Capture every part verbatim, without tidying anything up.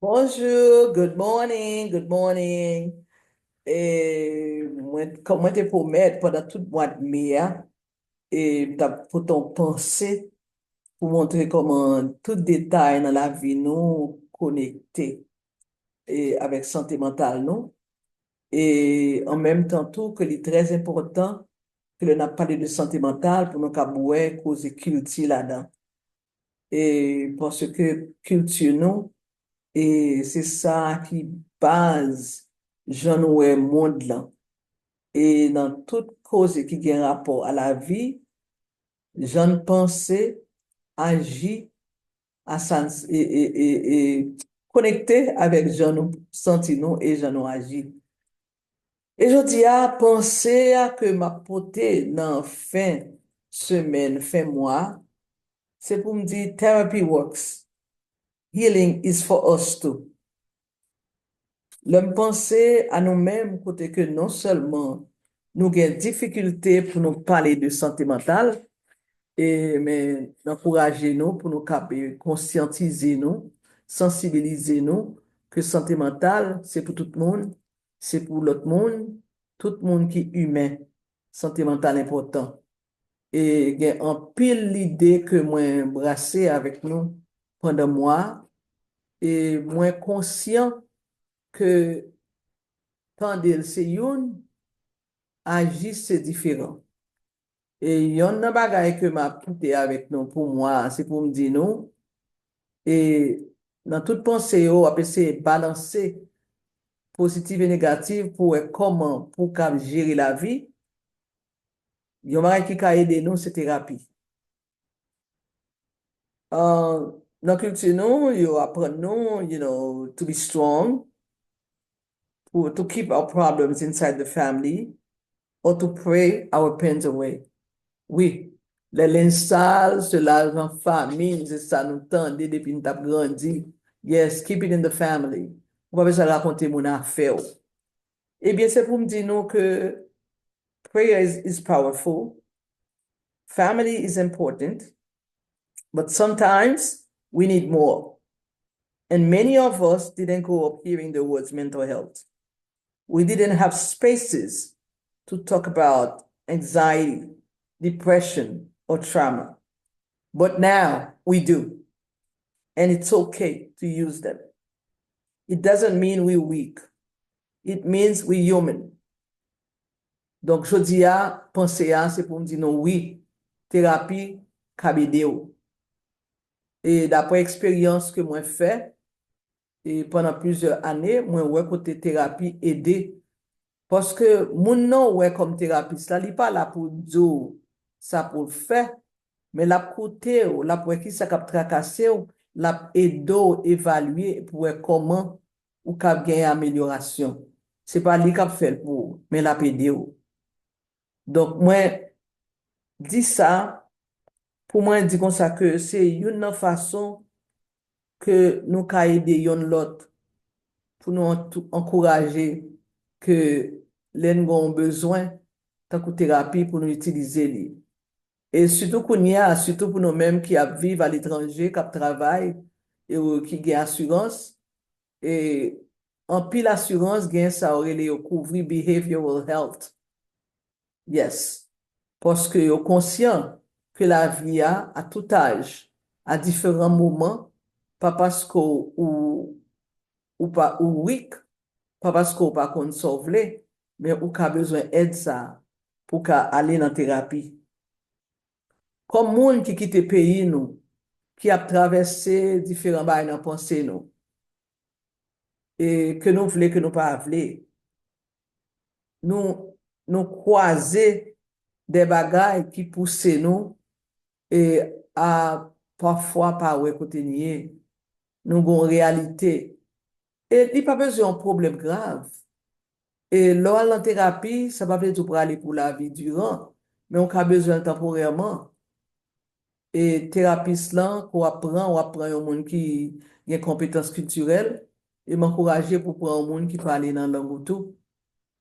Bonjou, good morning, good morning. E mwen, kòm mwen te pwomèt pandan tout mwa de me a, e m t ap pote yon panse pou montre kòman tout detay nan lavi nou konekte e avèk sante mantal nou. E an menm tan tou ke li trè enpòtan ke lè n ap pale de sante mantal pou nou kab wè koze kilti ladan. E paske kilti nou, e se sa ki baz jan nou wè mond lan. E nan tout koze ki gen rapò a lavi, jan n panse, aji, a sa n s- e, e, e, e konekte avèk jan nou santi nou e jan nou aji. E jodi a, panse a ke m ap pote nan fen semèn, fen mwa, se pou m di therapy works. Healing is for us too. Lè m panse a nou menm, kote ke non sèlman nou gen difikilte pou nou pale de sante mantal, e men n ankouraje nou pou nou kab konsyantize nou, sansibilize nou ke sante mantal se pou tout moun, se pou lòt moun, tout moun ki imen. Sante mantal enpòtan. E gen anpil lide ke mwen brase avèk nou pandan mwa, e mwen konsyan ke tande l se youn, aji se diferan. E yonn nan bagay ke m ap kite avèk nou pou mwa, se pou m di nou, e nan tout panse yo, w ap eseye balanse pozitif e negatif pou wè kòman pou w kab jere lavi. Yon bagay ki ka ede nou, se terapi. Uh, nan kilti nou, yo aprann nou, you know, to be strong, to, to keep our problems inside the family, or to pray our pains away. Wi, lè lenj sal, se lajan fanmi, se sa nou tande depi n t ap grandi. Yes, keep it in the family. Ou pa bezwen rakonte moun afè w. Ebyen, se pou m di nou ke prayer is, is powerful. Family is important. But sometimes we need more. And many of us didn't grow up hearing the words mental health. We didn't have spaces to talk about anxiety, depression, or trauma. But now we do. And it's okay to use them. It doesn't mean we're weak. It means we're human. Donk, jodi a, panse a, se pou m di nou wi, terapi kab ede w. E daprè eksperyans ke mwen fè, e pandan plizyè ane, mwen wè kote terapi ede. Paske moun nan w wè kòm terapis la, li pa la pou di w sa pou l fè, men l ap koute w, l ap wè kisa k ap trakase w, l ap ede w evalye pou wè kòman ou kab gen amelyorasyon. Se pa li k ap fè l pou ou, men l ap ede w. Donk, mwen di sa pou mwen di konsa ke se youn nan fason ke nou ka ede yonn lòt pou nou antou- ankouraje ke lè n gen yon bezwen, tankou terapi, pou nou itilize li. E sitou kounye a, sitou pou nou menm ki ap viv aletranje, k ap travay, e ki gen asirans, e anpil asirans gen sa yo rele yo kouvri behavioral health. Yes. Paske yo konsyan ke lavi a, a tout aj, a diferan moman, pa paske ou, ou pa, ou weak, pa paske ou pa konn sa w vle, men ou ka bezwen èd sa a pou w ka ale nan terapi. Kòm moun ki kite peyi nou, ki ap travèse diferan bagay nan panse nou, e ke nou vle, ke nou pa vle, nou, nou kwaze de bagay ki pouse nou e a pafwa pa wè kote n ye. Nou gon reyalite. E li pa bezwen yon pwoblèm grav. E lè w al nan terapi, sa pa vle di w prale pou lavi diran, men w ka bezwen l tanporèman. E terapis lan, ke w ap pran, w ap pran yon moun ki gen konpetans kiltirèl, e m ankouraje pou w pran yon moun ki pale nan lang ou tou,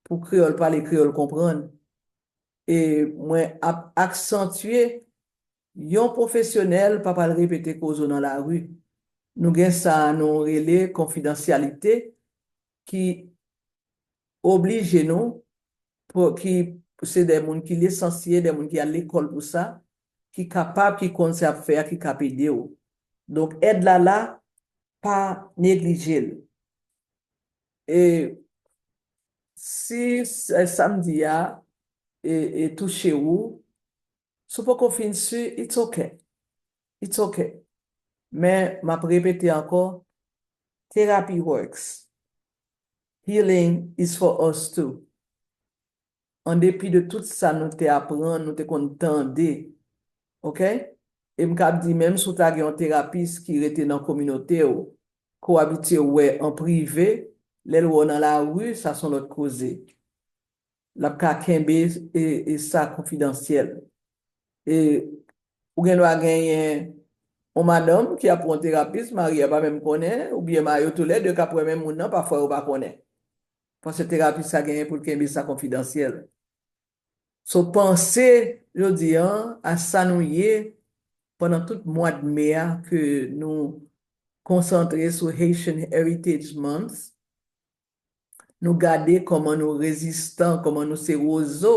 pou kreyòl pale, kreyòl konprann. E mwen ap aksantye, yon pwofesyonèl pa pral repete koze w nan lari. Nou gen sa nou rele konfidansyalite ki oblije nou, pou, ki se de moun ki lisansye, de moun ki al lekòl pou sa, ki kapab, ki konn sa y ap fè a, ki kab ede w. Donk, èd la la, pa neglije l. E si s- sa m di a e, e touche ou, si w poko fin si, it's okay. It's okay. Men, m ap repete ankò, therapy works. Healing is for us too. An depi de tout sa nou te aprann, nou te konn tande, oke? E m kab di, menm si w ta gen yon terapis ki rete nan kominote w, ke w abitye wè an prive, lè l wè w nan lari, sa se yon lòt koze. L ap ka kenbe e, e sa konfidansyèl. E ou gen dwa genyen yon madanm ki ap pran yon terapis, mari a pa menm konnen, oubyen ma yo toulède k ap wè menm moun nan, pafwa yo pa konnen. Paske terapis sa genyen pou l kenbe sa konfidansyèl. So, panse, jodi a, a sa nou ye pandan tout mwa de me a, ke nou konsantre sou Haitian Heritage Month. Nou gade kòman nou rezistan, kòman nou se wozo.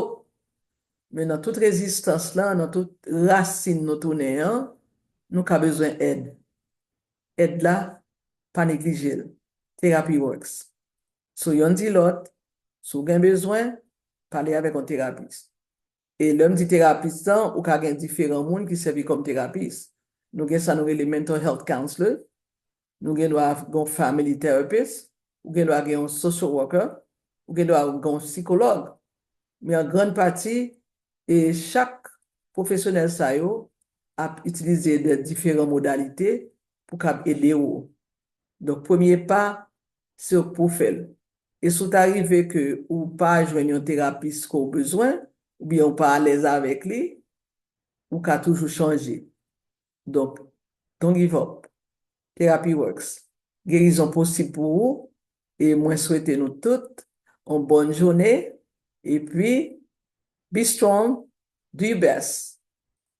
Men nan tout rezistans lan, nan tout rasin nou tounen an, nou ka bezwen èd. Èd la, pa neglije l. Therapy works. So, yonn di lòt, si w gen bezwen, pale avèk yon terapis. E lè m di terapis lan, ou ka gen diferan moun ki sèvi kòm terapis. Nou gen sa nou rele mental health counselor, nou gen dwa gen yon family therapist, ou gen dwa gen yon social worker, ou gen dwa gen yon sikològ. Men an grann pati, e chak pwofesyonèl sa yo ap itilize de diferan modalite pou kab ede w. Donk, premye pa, se ou k pou fè l. E si w ta rive ke ou pa jwenn yon terapis ke w bezwen, oubyen ou pa alèz avèk li, ou ka toujou chanje. Donk, don't give up. Therapy works. Gerizon posib pou ou, e mwen swete nou tout yon bòn jounen, epi be strong, do your best.